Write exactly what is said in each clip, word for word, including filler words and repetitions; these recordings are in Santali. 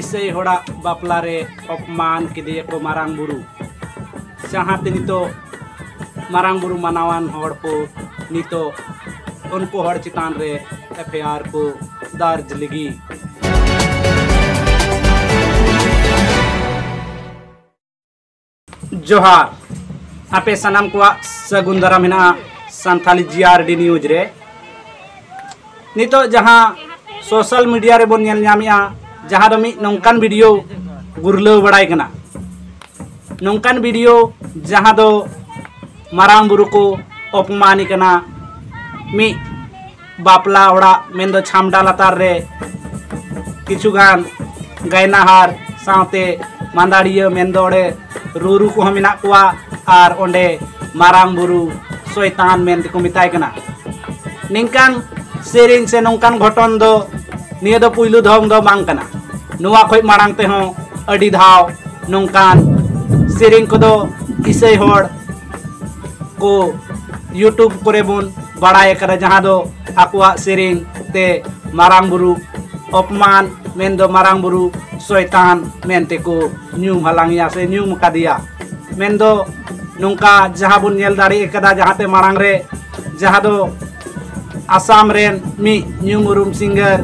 ᱤᱥᱟᱹᱭ ᱦᱚᱲᱟᱜ ᱵᱟᱯᱞᱟ ᱨᱮ ᱚᱯᱢᱟᱱ ᱠᱮᱫᱮᱭᱟᱠᱚ ᱢᱟᱨᱟᱝ ᱵᱩᱨᱩ, ᱡᱟᱦᱟᱸ ᱛᱮ ᱱᱤᱛᱚᱜ ᱢᱟᱨᱟᱝ ᱵᱩᱨᱩ ᱢᱟᱱᱟᱣᱟᱱ ᱦᱚᱲ ᱠᱚ ᱱᱤᱛᱚᱜ ᱩᱱᱠᱩ ᱦᱚᱲ ᱪᱮᱛᱟᱱ ᱨᱮ ᱮᱯᱷ ᱟᱭ ᱟᱨ ᱠᱚ ᱫᱟᱨᱡᱽ ᱞᱟᱹᱜᱤᱫ᱾ ᱡᱚᱦᱟᱨ, ᱟᱯᱮ ᱥᱟᱱᱟᱢ ᱠᱚᱣᱟᱜ ᱥᱟᱹᱜᱩᱱ ᱫᱟᱨᱟᱢ ᱦᱮᱱᱟᱜᱼᱟ ᱥᱟᱱᱛᱷᱟᱞᱤ ᱡᱤ ᱟᱨ ᱰᱤ ᱱᱤᱭᱩᱡᱽ ᱨᱮ᱾ ᱱᱤᱛᱚᱜ ᱡᱟᱦᱟᱸ ᱥᱳᱥᱟᱞ ᱢᱤᱰᱤᱭᱟ ᱨᱮᱵᱚᱱ ᱧᱮᱞ ᱧᱟᱢᱮᱜᱼᱟ, ᱡᱟᱦᱟᱸ ᱫᱚ ᱢᱤᱫ ᱱᱚᱝᱠᱟᱱ ᱵᱷᱤᱰᱤᱭᱳ ᱜᱩᱨᱞᱟᱹᱣ ᱵᱟᱲᱟᱭ ᱠᱟᱱᱟ, ᱱᱚᱝᱠᱟᱱ ᱵᱷᱤᱰᱤᱭᱳ ᱡᱟᱦᱟᱸ ᱫᱚ ᱢᱟᱨᱟᱝ ᱵᱩᱨᱩ ᱠᱚ ᱚᱯᱚᱢᱟᱱᱮ ᱠᱟᱱᱟ, ᱢᱤᱫ ᱵᱟᱯᱞᱟ ᱚᱲᱟᱜ ᱢᱮᱱᱫᱚ ᱪᱷᱟᱢᱰᱟ ᱞᱟᱛᱟᱨ ᱨᱮ ᱠᱤᱪᱷᱩ ᱜᱟᱱ ᱜᱟᱭᱱᱟᱦᱟᱨ ᱥᱟᱶᱛᱮ ᱢᱟᱸᱫᱟᱲᱤᱭᱟᱹ ᱢᱮᱱᱫᱚ ᱚᱸᱰᱮ ᱨᱩᱨᱩ ᱠᱚᱦᱚᱸ ᱢᱮᱱᱟᱜ ᱠᱚᱣᱟ, ᱟᱨ ᱚᱸᱰᱮ ᱢᱟᱨᱟᱝ ᱵᱩᱨᱩ ᱥᱚᱭᱛᱟᱱ ᱢᱮᱱ ᱛᱮᱠᱚ ᱢᱮᱛᱟᱭ ᱠᱟᱱᱟ᱾ ᱱᱤᱝᱠᱟᱱ ᱥᱮᱨᱮᱧ ᱥᱮ ᱱᱚᱝᱠᱟᱱ ᱜᱷᱚᱴᱚᱱ ᱫᱚ ᱱᱤᱭᱟᱹ ᱫᱚ ᱯᱩᱭᱞᱩ ᱫᱷᱚᱢ ᱫᱚ ᱵᱟᱝ ᱠᱟᱱᱟ᱾ ᱱᱚᱣᱟ ᱠᱷᱚᱡ ᱢᱟᱲᱟᱝ ᱛᱮᱦᱚᱸ ᱟᱹᱰᱤ ᱫᱷᱟᱣ ᱱᱚᱝᱠᱟᱱ ᱥᱮᱨᱮᱧ ᱠᱚᱫᱚ ᱤᱥᱟᱹᱭ ᱦᱚᱲ ᱠᱚ YouTube ᱠᱚᱨᱮ ᱵᱚᱱ ᱵᱟᱲᱟᱭ ᱟᱠᱟᱫᱟ, ᱡᱟᱦᱟᱸ ᱫᱚ ᱟᱠᱚᱣᱟᱜ ᱥᱮᱨᱮᱧ ᱛᱮ ᱢᱟᱨᱟᱝ ᱵᱩᱨᱩ ᱚᱯᱢᱟᱱ ᱢᱮᱱᱫᱚ ᱢᱟᱨᱟᱝ ᱵᱩᱨᱩ ᱥᱚᱭᱛᱟᱱ ᱢᱮᱱᱛᱮ ᱠᱚ ᱧᱩᱢ ᱦᱟᱞᱟᱝ ᱮᱭᱟ ᱥᱮ ᱧᱩᱢ ᱟᱠᱟᱫᱮᱭᱟ᱾ ᱢᱮᱱᱫᱚ ᱱᱚᱝᱠᱟ ᱡᱟᱦᱟᱸ ᱵᱚᱱ ᱧᱮᱞ ᱫᱟᱲᱮ ᱟᱠᱟᱫᱟ, ᱡᱟᱦᱟᱸᱛᱮ ᱢᱟᱲᱟᱝ ᱨᱮ ᱡᱟᱦᱟᱸ ᱫᱚ ᱟᱥᱟᱢ ᱨᱮᱱ ᱢᱤᱫ ᱧᱩᱢ ᱩᱨᱩᱢ ᱥᱤᱝᱜᱟᱨ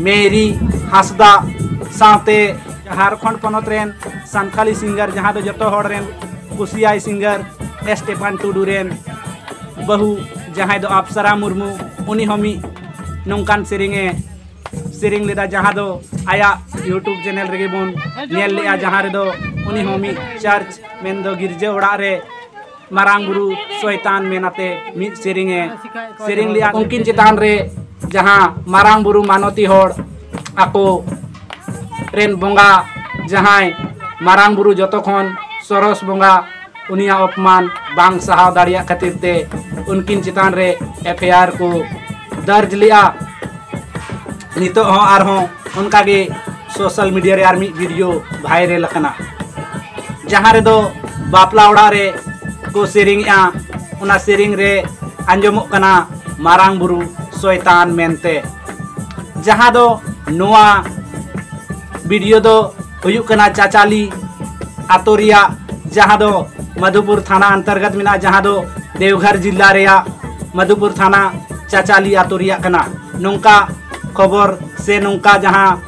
ᱢᱮᱨᱤ ᱦᱟᱸᱥᱫᱟ ᱥᱟᱶᱛᱮ ᱡᱷᱟᱲᱠᱷᱚᱸᱰ ᱯᱚᱱᱚᱛ ᱨᱮᱱ ᱥᱟᱱᱛᱷᱟᱞᱤ ᱥᱤᱝᱜᱟᱨ, ᱡᱟᱦᱟᱸ ᱫᱚ ᱡᱚᱛᱚ ᱦᱚᱲ ᱨᱮᱱ ᱠᱩᱥᱤᱭᱟᱭ ᱥᱤᱝᱜᱟᱨ ᱮᱥᱴᱮᱯᱷᱟᱱ ᱴᱩᱰᱩ ᱨᱮᱱ ᱵᱟᱹᱦᱩ, ᱡᱟᱦᱟᱸᱭ ᱫᱚ ᱟᱯᱥᱟᱨᱟ ᱢᱩᱨᱢᱩ, ᱩᱱᱤ ᱦᱚᱸ ᱢᱤᱫ ᱱᱚᱝᱠᱟᱱ ᱥᱮᱨᱮᱧᱮ ᱥᱮᱨᱮᱧ ᱞᱮᱫᱟ, ᱡᱟᱦᱟᱸ ᱫᱚ ᱟᱭᱟᱜ YouTube ᱪᱮᱱᱮᱞ ᱨᱮᱜᱮ ᱵᱚᱱ ᱧᱮᱞ ᱞᱮᱫᱼᱟ, ᱡᱟᱦᱟᱸ ᱨᱮᱫᱚ ᱩᱱᱤ ᱦᱚᱸ ᱢᱤᱫ ᱪᱟᱨᱪ ᱢᱮᱱᱫᱚ ᱜᱤᱨᱡᱟᱹ ᱚᱲᱟᱜ ᱨᱮ ᱢᱟᱨᱟᱝ ᱵᱩᱨᱩ ᱥᱚᱭᱛᱟᱱ ᱢᱮᱱ ᱟᱛᱮ ᱢᱤᱫ ᱥᱮᱨᱮᱧᱮ ᱥᱮᱨᱮᱧ ᱞᱮᱫᱼᱟ᱾ ᱩᱱᱠᱤᱱ ᱪᱮᱛᱟᱱ ᱨᱮ ᱡᱟᱦᱟᱸ ᱢᱟᱨᱟᱝ ᱵᱩᱨᱩ ᱢᱟᱱᱚᱛᱤ ᱦᱚᱲ ᱟᱠᱚ ᱨᱮᱱ ᱵᱚᱸᱜᱟ, ᱡᱟᱦᱟᱸᱭ ᱢᱟᱨᱟᱝ ᱵᱩᱨᱩ ᱡᱚᱛᱚ ᱠᱷᱚᱱ ᱥᱚᱨᱚᱥ ᱵᱚᱸᱜᱟ, ᱩᱱᱤᱭᱟᱜ ᱚᱯᱢᱟᱱ ᱵᱟᱝ ᱥᱟᱦᱟᱣ ᱫᱟᱲᱮᱭᱟᱜ ᱠᱷᱟᱹᱛᱤᱨ ᱛᱮ ᱩᱱᱠᱤᱱ ᱪᱮᱛᱟᱱ ᱨᱮ ᱮᱯᱷ ᱟᱭ ᱟᱨ ᱠᱚ ᱫᱟᱨᱡᱽ ᱞᱮᱫᱼᱟ᱾ ᱱᱤᱛᱚᱜ ᱦᱚᱸ ᱟᱨᱦᱚᱸ ᱚᱱᱠᱟᱜᱮ ᱥᱳᱥᱟᱞ ᱢᱤᱰᱤᱭᱟ ᱨᱮ ᱟᱨ ᱢᱤᱫ ᱵᱷᱤᱰᱤᱭᱳ ᱵᱷᱟᱭᱨᱟᱞ ᱟᱠᱟᱱᱟ, ᱡᱟᱦᱟᱸ ᱨᱮᱫᱚ ᱵᱟᱯᱞᱟ ᱚᱲᱟᱜ ᱨᱮ ᱠᱚ ᱥᱮᱨᱮᱧᱮᱜᱼᱟ᱾ ᱚᱱᱟ ᱥᱮᱨᱮᱧ ᱨᱮ ᱟᱸᱡᱚᱢᱚᱜ ᱠᱟᱱᱟ ᱢᱟᱨᱟᱝ ᱵᱩᱨᱩ ᱥᱚᱭᱛᱟᱱ ᱢᱮᱱᱛᱮ, ᱡᱟᱦᱟᱸ ᱫᱚ ᱱᱚᱣᱟ ᱵᱷᱤᱰᱤᱭᱳ ᱫᱚ ᱦᱩᱭᱩᱜ ᱠᱟᱱᱟ ᱪᱟᱪᱟᱞᱤ ᱟᱛᱳ ᱨᱮᱭᱟᱜ, ᱡᱟᱦᱟᱸ ᱫᱚ ᱢᱟᱫᱷᱩᱯᱩᱨ ᱛᱷᱟᱱᱟ ᱚᱱᱛᱚᱨᱜᱚᱛ ᱢᱮᱱᱟᱜᱼᱟ, ᱡᱟᱦᱟᱸ ᱫᱚ ᱫᱮᱣᱜᱷᱚᱨ ᱡᱤᱞᱟ ᱨᱮᱭᱟᱜ ᱢᱟᱫᱷᱩᱯᱩᱨ ᱛᱷᱟᱱᱟ ᱪᱟᱪᱟᱞᱤ ᱟᱛᱳ ᱨᱮᱭᱟᱜ ᱠᱟᱱᱟ᱾ ᱱᱚᱝᱠᱟ ᱠᱷᱚᱵᱚᱨ ᱥᱮ ᱱᱚᱝᱠᱟ ᱡᱟᱦᱟᱸ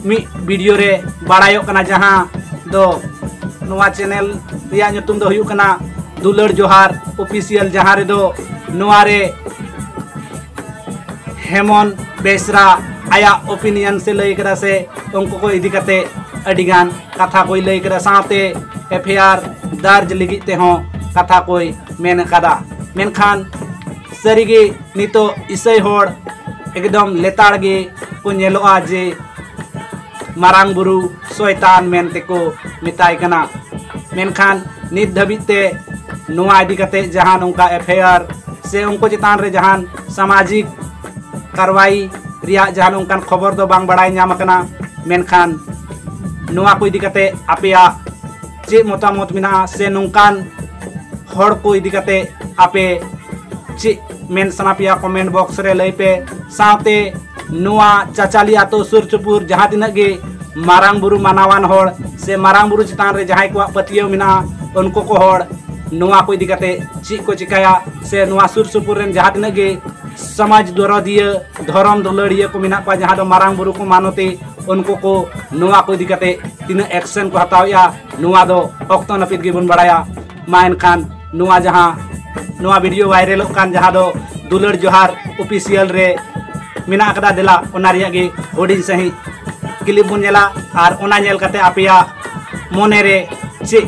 ᱢᱤᱫ ᱵᱷᱤᱰᱤᱭᱳ ᱨᱮ ᱵᱟᱲᱟᱭᱚᱜ ᱠᱟᱱᱟ, ᱡᱟᱦᱟᱸ ᱫᱚ ᱱᱚᱣᱟ ᱪᱮᱱᱮᱞ ᱨᱮᱭᱟᱜ ᱧᱩᱛᱩᱢ ᱫᱚ ᱦᱩᱭᱩᱜ ᱠᱟᱱᱟ ᱫᱩᱞᱟᱹᱲ ᱡᱚᱦᱟᱨ ᱚᱯᱷᱤᱥᱤᱭᱟᱞ, ᱡᱟᱦᱟᱸ ᱨᱮᱫᱚ ᱱᱚᱣᱟ ᱨᱮ ᱦᱮᱢᱚᱱ ᱵᱮᱥᱨᱟ ᱟᱭᱟᱜ ᱚᱯᱤᱱᱤᱭᱚᱱ ᱥᱮ ᱞᱟᱹᱭ ᱠᱟᱫᱟ ᱥᱮ ᱩᱱᱠᱩ ᱠᱚ ᱤᱫᱤ ᱠᱟᱛᱮ ᱟᱹᱰᱤᱜᱟᱱ ᱠᱟᱛᱷᱟ ᱠᱚᱭ ᱞᱟᱹᱭ ᱠᱟᱫᱟ, ᱥᱟᱶᱛᱮ ᱮᱯᱷ ᱟᱭ ᱟᱨ ᱫᱟᱨᱡᱽ ᱞᱟᱹᱜᱤᱫ ᱛᱮᱦᱚᱸ ᱠᱟᱛᱷᱟ ᱠᱚᱭ ᱢᱮᱱ ᱠᱟᱫᱟ᱾ ᱢᱮᱱᱠᱷᱟᱱ ᱥᱟᱹᱨᱤᱜᱮ ᱱᱤᱛᱚᱜ ᱤᱥᱟᱹᱭ ᱦᱚᱲ ᱮᱠᱫᱚᱢ ᱞᱮᱛᱟᱲ ᱜᱮ ᱠᱚ ᱧᱮᱞᱚᱜᱼᱟ ᱡᱮ ᱢᱟᱨᱟᱝ ᱵᱩᱨᱩ ᱥᱚᱭᱛᱟᱱ ᱢᱮᱱ ᱛᱮᱠᱚ ᱢᱮᱛᱟᱭ ᱠᱟᱱᱟ᱾ ᱢᱮᱱᱠᱷᱟᱱ ᱱᱤᱛ ᱫᱷᱟᱹᱵᱤᱡ ᱛᱮ ᱱᱚᱣᱟ ᱤᱫᱤ ᱠᱟᱛᱮ ᱡᱟᱦᱟᱸ ᱱᱚᱝᱠᱟ ᱮᱯᱷ ᱟᱭ ᱟᱨ ᱥᱮ ᱩᱱᱠᱩ ᱪᱮᱛᱟᱱ ᱨᱮ ᱡᱟᱦᱟᱱ ᱥᱟᱢᱟᱡᱤᱠ ᱠᱟᱨᱣᱟᱭ ᱨᱮᱭᱟᱜ ᱡᱟᱦᱟᱱ ᱚᱱᱠᱟᱱ ᱠᱷᱚᱵᱚᱨ ᱫᱚ ᱵᱟᱝ ᱵᱟᱲᱟᱭ ᱧᱟᱢ ᱟᱠᱟᱱᱟ᱾ ᱢᱮᱱᱠᱷᱟᱱ ᱱᱚᱣᱟ ᱠᱚ ᱤᱫᱤ ᱠᱟᱛᱮ ᱟᱯᱮᱭᱟᱜ ᱪᱮᱫ ᱢᱚᱛᱟᱢᱚᱛ ᱢᱮᱱᱟᱜᱼᱟ ᱥᱮ ᱱᱚᱝᱠᱟᱱ ᱦᱚᱲ ᱠᱚ ᱤᱫᱤ ᱠᱟᱛᱮ ᱟᱯᱮ ᱪᱮᱫ ᱢᱮᱱ ᱥᱟᱱᱟ ᱯᱮᱭᱟ, ᱠᱚᱢᱮᱱᱴ ᱵᱚᱠᱥ ᱨᱮ ᱞᱟᱹᱭ ᱯᱮ᱾ ᱥᱟᱶᱛᱮ ᱱᱚᱣᱟ ᱪᱟᱪᱟᱞᱤ ᱟᱛᱳ ᱥᱩᱨ ᱥᱩᱯᱩᱨ ᱡᱟᱦᱟᱸ ᱛᱤᱱᱟᱹᱜ ᱜᱮ ᱢᱟᱨᱟᱝ ᱵᱩᱨᱩ ᱢᱟᱱᱟᱣᱟᱱ ᱦᱚᱲ ᱥᱮ ᱢᱟᱨᱟᱝ ᱵᱩᱨᱩ ᱪᱮᱛᱟᱱ ᱨᱮ ᱡᱟᱦᱟᱸᱭ ᱠᱚᱣᱟᱜ ᱯᱟᱹᱛᱭᱟᱹᱣ ᱢᱮᱱᱟᱜᱼᱟ, ᱩᱱᱠᱩ ᱠᱚ ᱦᱚᱲ ᱱᱚᱣᱟ ᱠᱚ ᱤᱫᱤ ᱠᱟᱛᱮ ᱪᱮᱫ ᱠᱚ ᱪᱤᱠᱟᱹᱭᱟ, ᱥᱮ ᱱᱚᱣᱟ ᱥᱩᱨ ᱥᱩᱯᱩᱨ ᱨᱮᱱ ᱡᱟᱦᱟᱸ ᱛᱤᱱᱟᱹᱜ ᱜᱮ ᱥᱚᱢᱟᱡᱽ ᱫᱚᱨᱚᱫᱤᱭᱟᱹ, ᱫᱷᱚᱨᱚᱢ ᱫᱩᱞᱟᱹᱲᱤᱭᱟᱹ ᱠᱚ ᱢᱮᱱᱟᱜ ᱠᱚᱣᱟ, ᱡᱟᱦᱟᱸ ᱫᱚ ᱢᱟᱨᱟᱝ ᱵᱩᱨᱩ ᱠᱚ ᱢᱟᱱᱚᱛᱮ, ᱩᱱᱠᱩ ᱠᱚ ᱱᱚᱣᱟ ᱠᱚ ᱤᱫᱤ ᱠᱟᱛᱮ ᱛᱤᱱᱟᱹᱜ ᱮᱠᱥᱮᱱ ᱠᱚ ᱦᱟᱛᱟᱣᱮᱫᱼᱟ, ᱱᱚᱣᱟ ᱫᱚ ᱚᱠᱛᱚ ᱱᱟᱹᱯᱤᱛ ᱜᱮᱵᱚᱱ ᱵᱟᱲᱟᱭᱟ᱾ ᱢᱟ ᱮᱱᱠᱷᱟᱱ ᱱᱚᱣᱟ ᱡᱟᱦᱟᱸ ᱱᱚᱣᱟ ᱵᱷᱤᱰᱤᱭᱳ ᱵᱷᱟᱭᱨᱟᱞᱚᱜ ᱠᱟᱱ, ᱡᱟᱦᱟᱸ ᱫᱚ ᱫᱩᱞᱟᱹᱲ ᱡᱚᱦᱟᱨ ᱚᱯᱷᱤᱥᱤᱭᱟᱞ ᱨᱮ ᱢᱮᱱᱟᱜ ᱟᱠᱟᱫᱟ, ᱫᱮᱞᱟ ᱚᱱᱟ ᱨᱮᱭᱟᱜ ᱜᱮ ᱦᱩᱰᱤᱧ ᱥᱟᱺᱦᱤᱡ ᱠᱞᱤᱯ ᱵᱚᱱ ᱧᱮᱞᱟ᱾ ᱟᱨ ᱚᱱᱟ ᱧᱮᱞ ᱠᱟᱛᱮ ᱟᱯᱮᱭᱟᱜ ᱢᱚᱱᱮ ᱨᱮ ᱪᱮᱫ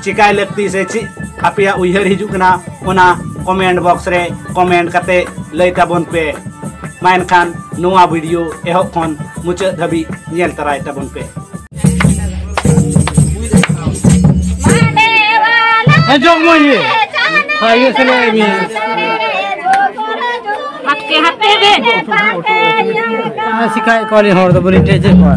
ᱪᱤᱠᱟᱭ ᱞᱟᱹᱠᱛᱤ ᱥᱮ ᱪᱮᱫ ᱟᱯᱮᱭᱟᱜ ᱩᱭᱦᱟᱹᱨ ᱦᱤᱡᱩᱜ ᱠᱟᱱᱟ, ᱚᱱᱟ ᱠᱚᱢᱮᱱᱴ ᱵᱚᱠᱥ ᱨᱮ ᱠᱚᱢᱮᱱᱴ ᱠᱟᱛᱮ ᱞᱟᱹᱭ ᱛᱟᱵᱚᱱ ᱯᱮ᱾ ᱢᱟ ᱮᱱᱠᱷᱟᱱ ᱱᱚᱣᱟ ᱵᱷᱤᱰᱤᱭᱳ ᱮᱦᱚᱵ ᱠᱷᱚᱱ ᱢᱩᱪᱟᱹᱫ ᱫᱷᱟᱹᱵᱤᱡ ᱧᱮᱞ ᱛᱟᱨᱟᱭ ᱛᱟᱵᱚᱱ ᱯᱮ᱾ ᱟᱸᱡᱚᱢ ᱢᱚᱡᱽ ᱜᱮ᱾ ᱦᱟᱭ ᱜᱮ ᱥᱮ ᱞᱟᱹᱭ ᱢᱮ᱾ ᱦᱟᱛᱮ ᱦᱟᱛᱮ ᱵᱮ᱾ ᱟᱨ ᱥᱤᱠᱷᱟᱭᱮᱫ ᱠᱚᱣᱟᱞᱤᱧ, ᱦᱚᱲ ᱫᱚ ᱵᱟᱹᱞᱤᱧ ᱴᱷᱮᱡ ᱠᱚᱣᱟ᱾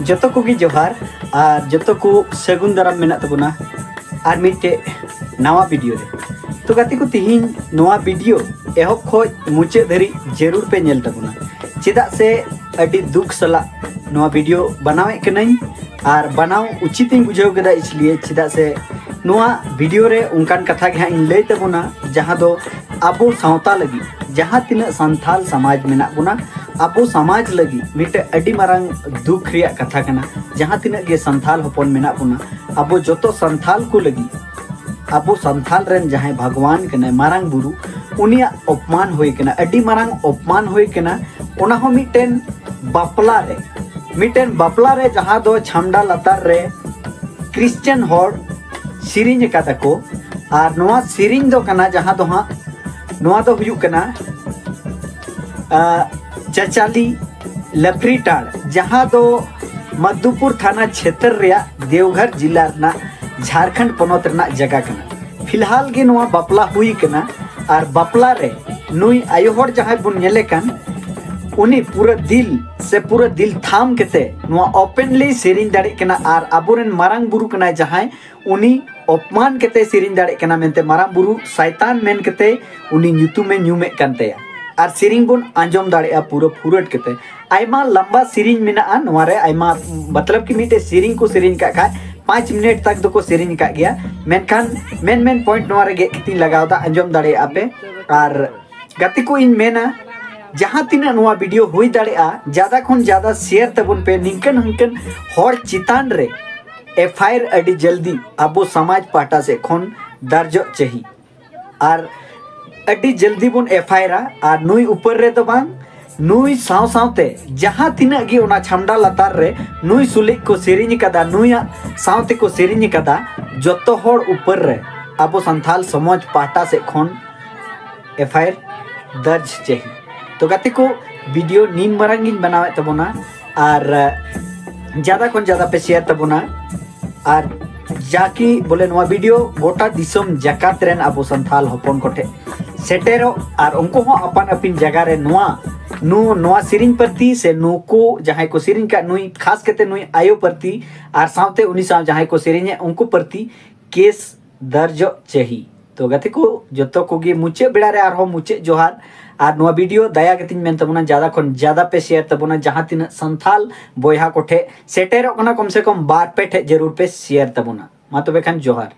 ᱡᱚᱛᱚ ᱠᱚᱜᱮ ᱡᱚᱦᱟᱨ ᱟᱨ ᱡᱚᱛᱚ ᱠᱚ ᱥᱟᱹᱜᱩᱱ ᱫᱟᱨᱟᱢ ᱢᱮᱱᱟᱜ ᱛᱟᱵᱚᱱᱟ᱾ ᱟᱨ ᱢᱤᱫᱴᱮᱡ ᱱᱟᱣᱟ ᱵᱷᱤᱰᱤᱭᱳ ᱨᱮ᱾ ᱛᱚ ᱜᱟᱛᱮ ᱠᱚ, ᱛᱤᱦᱤᱧ ᱱᱚᱣᱟ ᱵᱷᱤᱰᱤᱭᱳ ᱮᱦᱚᱵ ᱠᱷᱚᱡ ᱢᱩᱪᱟᱹᱫ ᱫᱷᱟᱹᱨᱤᱡ ᱡᱟᱹᱨᱩᱲ ᱯᱮ ᱧᱮᱞ ᱛᱟᱵᱚᱱᱟ, ᱪᱮᱫᱟᱜ ᱥᱮ ᱟᱹᱰᱤ ᱫᱩᱠ ᱥᱟᱞᱟᱜ ᱱᱚᱣᱟ ᱵᱷᱤᱰᱤᱭᱳ ᱵᱮᱱᱟᱣᱮᱫ ᱠᱟᱹᱱᱟᱹᱧ᱾ ᱟᱨ ᱵᱮᱱᱟᱣ ᱩᱪᱤᱛ ᱤᱧ ᱵᱩᱡᱷᱟᱹᱣ ᱠᱮᱫᱟ, ᱤᱥᱞᱤᱭᱮ ᱪᱮᱫᱟᱜ ᱥᱮ ᱱᱚᱣᱟ ᱵᱷᱤᱰᱤᱭᱳ ᱨᱮ ᱚᱱᱠᱟᱱ ᱠᱟᱛᱷᱟ ᱜᱮ ᱦᱟᱸᱜ ᱤᱧ ᱞᱟᱹᱭ ᱛᱟᱵᱚᱱᱟ, ᱡᱟᱦᱟᱸ ᱫᱚ ᱟᱵᱚ ᱥᱟᱶᱛᱟ ᱞᱟᱹᱜᱤᱫ, ᱡᱟᱦᱟᱸ ᱛᱤᱱᱟᱹᱜ ᱥᱟᱱᱛᱟᱞ ᱥᱚᱢᱟᱡᱽ ᱢᱮᱱᱟᱜ ᱵᱚᱱᱟ, ᱟᱵᱚ ᱥᱚᱢᱟᱡᱽ ᱞᱟᱹᱜᱤᱫ ᱢᱤᱫᱴᱮᱡ ᱟᱹᱰᱤ ᱢᱟᱨᱟᱝ ᱫᱩᱠ ᱨᱮᱭᱟᱜ ᱠᱟᱛᱷᱟ ᱠᱟᱱᱟ᱾ ᱡᱟᱦᱟᱸ ᱛᱤᱱᱟᱹᱜ ᱜᱮ ᱥᱟᱱᱛᱟᱞ ᱦᱚᱯᱚᱱ ᱢᱮᱱᱟᱜ ᱵᱚᱱᱟ, ᱟᱵᱚ ᱡᱚᱛᱚ ᱥᱟᱱᱛᱟᱞ ᱠᱚ ᱞᱟᱹᱜᱤᱫ, ᱟᱵᱚ ᱥᱟᱱᱛᱟᱞ ᱨᱮᱱ ᱡᱟᱦᱟᱸᱭ ᱵᱷᱟᱜᱽᱣᱟᱱ ᱠᱟᱱᱟᱭ, ᱢᱟᱨᱟᱝ ᱵᱩᱨᱩ, ᱩᱱᱤᱭᱟᱜ ᱚᱯᱢᱟᱱ ᱦᱩᱭ ᱠᱟᱱᱟ, ᱟᱹᱰᱤ ᱢᱟᱨᱟᱝ ᱚᱯᱢᱟᱱ ᱦᱩᱭ ᱠᱟᱱᱟ᱾ ᱚᱱᱟ ᱦᱚᱸ ᱢᱤᱫᱴᱮᱱ ᱵᱟᱯᱞᱟ ᱨᱮ, ᱢᱤᱫᱴᱮᱱ ᱵᱟᱯᱞᱟ ᱨᱮ, ᱡᱟᱦᱟᱸ ᱫᱚ ᱪᱷᱟᱢᱰᱟ ᱞᱟᱛᱟᱨ ᱨᱮ ᱠᱷᱨᱤᱥᱪᱟᱱ ᱦᱚᱲ ᱥᱮᱨᱮᱧ ᱟᱠᱟᱫᱟ ᱠᱚ᱾ ᱟᱨ ᱱᱚᱣᱟ ᱥᱮᱨᱮᱧ ᱫᱚ ᱠᱟᱱᱟ, ᱡᱟᱦᱟᱸ ᱫᱚ ᱦᱟᱸᱜ, ᱱᱚᱣᱟ ᱫᱚ ᱦᱩᱭᱩᱜ ᱠᱟᱱᱟ, ᱟ, ᱪᱟᱪᱟᱞᱤ ᱞᱟᱯᱷᱨᱤᱴᱟᱲ, ᱡᱟᱦᱟᱸ ᱫᱚ ᱢᱟᱫᱷᱩᱯᱩᱨ ᱛᱷᱟᱱᱟ ᱪᱷᱮᱛᱨ ᱨᱮᱭᱟᱜ ᱫᱮᱣᱜᱷᱚᱨ ᱡᱤᱞᱟ ᱨᱮᱱᱟᱜ ᱡᱷᱟᱲᱠᱷᱚᱸᱰ ᱯᱚᱱᱚᱛ ᱨᱮᱱᱟᱜ ᱡᱟᱭᱜᱟ ᱠᱟᱱᱟ᱾ ᱯᱷᱤᱞᱦᱟᱞ ᱜᱮ ᱱᱚᱣᱟ ᱵᱟᱯᱞᱟ ᱦᱩᱭ ᱠᱟᱱᱟ᱾ ᱟᱨ ᱵᱟᱯᱞᱟ ᱨᱮ ᱱᱩᱭ ᱟᱭᱳ ᱦᱚᱲ ᱡᱟᱦᱟᱸᱭ ᱵᱚᱱ ᱧᱮᱞᱮ ᱠᱟᱱ, ᱩᱱᱤ ᱯᱩᱨᱟᱹ ᱫᱤᱞ ᱥᱮ ᱯᱩᱨᱟᱹ ᱫᱤᱞ ᱛᱷᱟᱢ ᱠᱟᱛᱮ ᱱᱚᱣᱟ ᱳᱯᱮᱱᱞᱤ ᱥᱮᱨᱮᱧ ᱫᱟᱲᱮᱜ ᱠᱟᱱᱟ᱾ ᱟᱨ ᱟᱵᱚᱨᱮᱱ ᱢᱟᱨᱟᱝ ᱵᱩᱨᱩ ᱠᱟᱱᱟᱭ ᱡᱟᱦᱟᱸᱭ, ᱩᱱᱤ ᱚᱯᱢᱟᱱ ᱠᱟᱛᱮ ᱥᱮᱨᱮᱧ ᱫᱟᱲᱮᱜ ᱠᱟᱱᱟ ᱢᱮᱱᱛᱮ ᱢᱟᱨᱟᱝ ᱵᱩᱨᱩ ᱥᱟᱭᱛᱟᱱ ᱢᱮᱱ ᱠᱟᱛᱮ ᱩᱱᱤ ᱧᱩᱛᱩᱢᱮ ᱧᱩᱢᱮᱫ ᱠᱟᱱ ᱛᱟᱭᱟ᱾ ᱟᱨ ᱥᱮᱨᱮᱧ ᱵᱚᱱ ᱟᱸᱡᱚᱢ ᱫᱟᱲᱮᱭᱟᱜᱼᱟ ᱯᱩᱨᱟᱹ ᱯᱷᱩᱨᱟᱹᱴ ᱠᱟᱛᱮ᱾ ᱟᱭᱢᱟ ᱞᱟᱢᱵᱟ ᱥᱮᱨᱮᱧ ᱢᱮᱱᱟᱜᱼᱟ ᱱᱚᱣᱟ ᱨᱮ, ᱟᱭᱢᱟ, ᱢᱚᱛᱞᱚᱵ ᱠᱤ ᱢᱤᱫᱴᱮᱡ ᱥᱮᱨᱮᱧ ᱠᱚ ᱥᱮᱨᱮᱧ ᱠᱟᱜ ᱠᱷᱟᱡ ᱯᱟᱸᱪ ᱢᱤᱱᱤᱴ ᱛᱟᱠ ᱫᱚᱠᱚ ᱥᱮᱨᱮᱧ ᱟᱠᱟᱫ ᱜᱮᱭᱟ, ᱢᱮᱱᱠᱷᱟᱱ ᱢᱮᱱ ᱢᱮᱱ ᱯᱚᱭᱮᱱᱴ ᱱᱚᱣᱟ ᱨᱮ ᱜᱮᱫ ᱠᱟᱛᱮᱧ ᱞᱟᱜᱟᱣ ᱮᱫᱟ, ᱟᱸᱡᱚᱢ ᱫᱟᱲᱮᱭᱟᱜᱼᱟ ᱯᱮ᱾ ᱟᱨ ᱜᱟᱛᱮ ᱠᱚ, ᱤᱧ ᱢᱮᱱᱟ, ᱡᱟᱦᱟᱸ ᱛᱤᱱᱟᱹᱜ ᱱᱚᱣᱟ ᱵᱷᱤᱰᱤᱭᱳ ᱦᱩᱭ ᱫᱟᱲᱮᱭᱟᱜᱼᱟ, ᱡᱟᱫᱟ ᱠᱷᱚᱱ ᱡᱟᱫᱟ ᱥᱮᱭᱟᱨ ᱛᱟᱵᱚᱱ ᱯᱮ᱾ ᱱᱤᱝᱠᱟᱹᱱ ᱦᱤᱝᱠᱟᱹᱱ ᱦᱚᱲ ᱪᱮᱛᱟᱱ ᱨᱮ ᱮᱯᱷ ᱟᱭ ᱟᱨ ᱟᱹᱰᱤ ᱡᱚᱞᱫᱤ ᱟᱵᱚ ᱥᱚᱢᱟᱡᱽ ᱯᱟᱦᱴᱟ ᱥᱮᱫ ᱠᱷᱚᱱ ᱫᱟᱨᱡᱚᱜ ᱪᱟᱹᱦᱤ᱾ ᱟᱨ ᱟᱹᱰᱤ ᱡᱚᱞᱫᱤ ᱵᱚᱱ ᱮᱯᱷ ᱟᱭ ᱟᱨᱟ᱾ ᱟᱨ ᱱᱩᱭ ᱩᱯᱟᱹᱨ ᱨᱮᱫᱚ ᱵᱟᱝ, ᱱᱩᱭ ᱥᱟᱶ ᱥᱟᱶᱛᱮ ᱡᱟᱦᱟᱸ ᱛᱤᱱᱟᱹᱜ ᱜᱮ ᱚᱱᱟ ᱪᱷᱟᱢᱰᱟ ᱞᱟᱛᱟᱨ ᱨᱮ ᱱᱩᱭ ᱥᱩᱞᱤᱡ ᱠᱚ ᱥᱮᱨᱮᱧ ᱟᱠᱟᱫᱟ, ᱱᱩᱭᱟᱜ ᱥᱟᱶ ᱛᱮᱠᱚ ᱥᱮᱨᱮᱧ ᱟᱠᱟᱫᱟ, ᱡᱚᱛᱚ ᱦᱚᱲ ᱩᱯᱟᱹᱨ ᱨᱮ ᱟᱵᱚ ᱥᱟᱱᱛᱟᱞ ᱥᱚᱢᱟᱡᱽ ᱯᱟᱦᱴᱟ ᱥᱮᱫ ᱠᱷᱚᱱ ᱮᱯᱷ ᱟᱭ ᱟᱨ ᱫᱟᱨᱡᱽ ᱪᱟᱹᱦᱤ᱾ ᱛᱚ ᱜᱟᱛᱮ ᱠᱚ, ᱵᱷᱤᱰᱤᱭᱳ ᱱᱤᱱ ᱢᱟᱨᱟᱝ ᱜᱤᱧ ᱵᱮᱱᱟᱣᱮᱫ ᱛᱟᱵᱚᱱᱟ᱾ ᱟᱨ ᱡᱟᱫᱟ ᱠᱷᱚᱱ ᱡᱟᱫᱟ ᱯᱮ ᱥᱮᱭᱟᱨ ᱛᱟᱵᱚᱱᱟ᱾ ᱟᱨ ᱡᱟᱠᱤ ᱵᱚᱞᱮ ᱱᱚᱣᱟ ᱵᱷᱤᱰᱤᱭᱳ ᱜᱚᱴᱟ ᱫᱤᱥᱚᱢ ᱡᱟᱠᱟᱛ ᱨᱮᱱ ᱟᱵᱚ ᱥᱟᱱᱛᱟᱞ ᱦᱚᱯᱚᱱ ᱠᱚᱴᱷᱮᱱ ᱥᱮᱴᱮᱨᱚᱜ, ᱟᱨ ᱩᱱᱠᱩ ᱦᱚᱸ ᱟᱯᱟᱱ ᱟᱹᱯᱤᱱ ᱡᱟᱭᱜᱟ ᱨᱮ ᱱᱚᱣᱟ, ᱱᱩ-, ᱱᱚᱣᱟ ᱥᱮᱨᱮᱧ ᱯᱨᱚᱛᱤ ᱥᱮ ᱱᱩᱠᱩ ᱡᱟᱦᱟᱸᱭ ᱠᱚ ᱥᱮᱨᱮᱧ ᱠᱟᱜ, ᱱᱩᱭ ᱠᱷᱟᱥ ᱠᱟᱛᱮ ᱱᱩᱭ ᱟᱭᱳ ᱯᱨᱚᱛᱤ ᱟᱨ ᱥᱟᱶᱛᱮ ᱩᱱᱤ ᱥᱟᱶ ᱡᱟᱦᱟᱸᱭ ᱠᱚ ᱥᱮᱨᱮᱧᱮᱫ ᱩᱱᱠᱩ ᱯᱨᱚᱛᱤ ᱠᱮᱥ ᱫᱟᱨᱡᱚᱜ ᱪᱟᱹᱦᱤ᱾ ᱛᱚ ᱜᱟᱛᱮ ᱠᱚ, ᱡᱚᱛᱚ ᱠᱚᱜᱮ ᱢᱩᱪᱟᱹᱫ ᱵᱮᱲᱟ ᱨᱮ ᱟᱨᱦᱚᱸ ᱢᱩᱪᱟᱹᱫ ᱡᱚᱦᱟᱨ᱾ ᱟᱨ ᱱᱚᱣᱟ ᱵᱷᱤᱰᱤᱭᱳ ᱫᱟᱭᱟ ᱠᱟᱛᱮᱧ ᱢᱮᱱ ᱛᱟᱵᱚᱱᱟ, ᱡᱟᱫᱟ ᱠᱷᱚᱱ ᱡᱟᱫᱟ ᱯᱮ ᱥᱮᱭᱟᱨ ᱛᱟᱵᱚᱱᱟ, ᱡᱟᱦᱟᱸ ᱛᱤᱱᱟᱹᱜ ᱥᱟᱱᱛᱷᱟᱞ ᱵᱚᱭᱦᱟ ᱠᱚ ᱴᱷᱮᱡ ᱥᱮᱴᱮᱨᱚᱜ ᱠᱟᱱᱟ, ᱠᱚᱢ ᱥᱮ ᱠᱚᱢ ᱵᱟᱨ ᱯᱮ ᱴᱷᱮᱡ ᱡᱟᱹᱨᱩᱲ ᱯᱮ ᱥᱮᱭᱟᱨ ᱛᱟᱵᱚᱱᱟ᱾ ᱢᱟ ᱛᱚᱵᱮ ᱠᱷᱟᱱ ᱡᱚᱦᱟᱨ᱾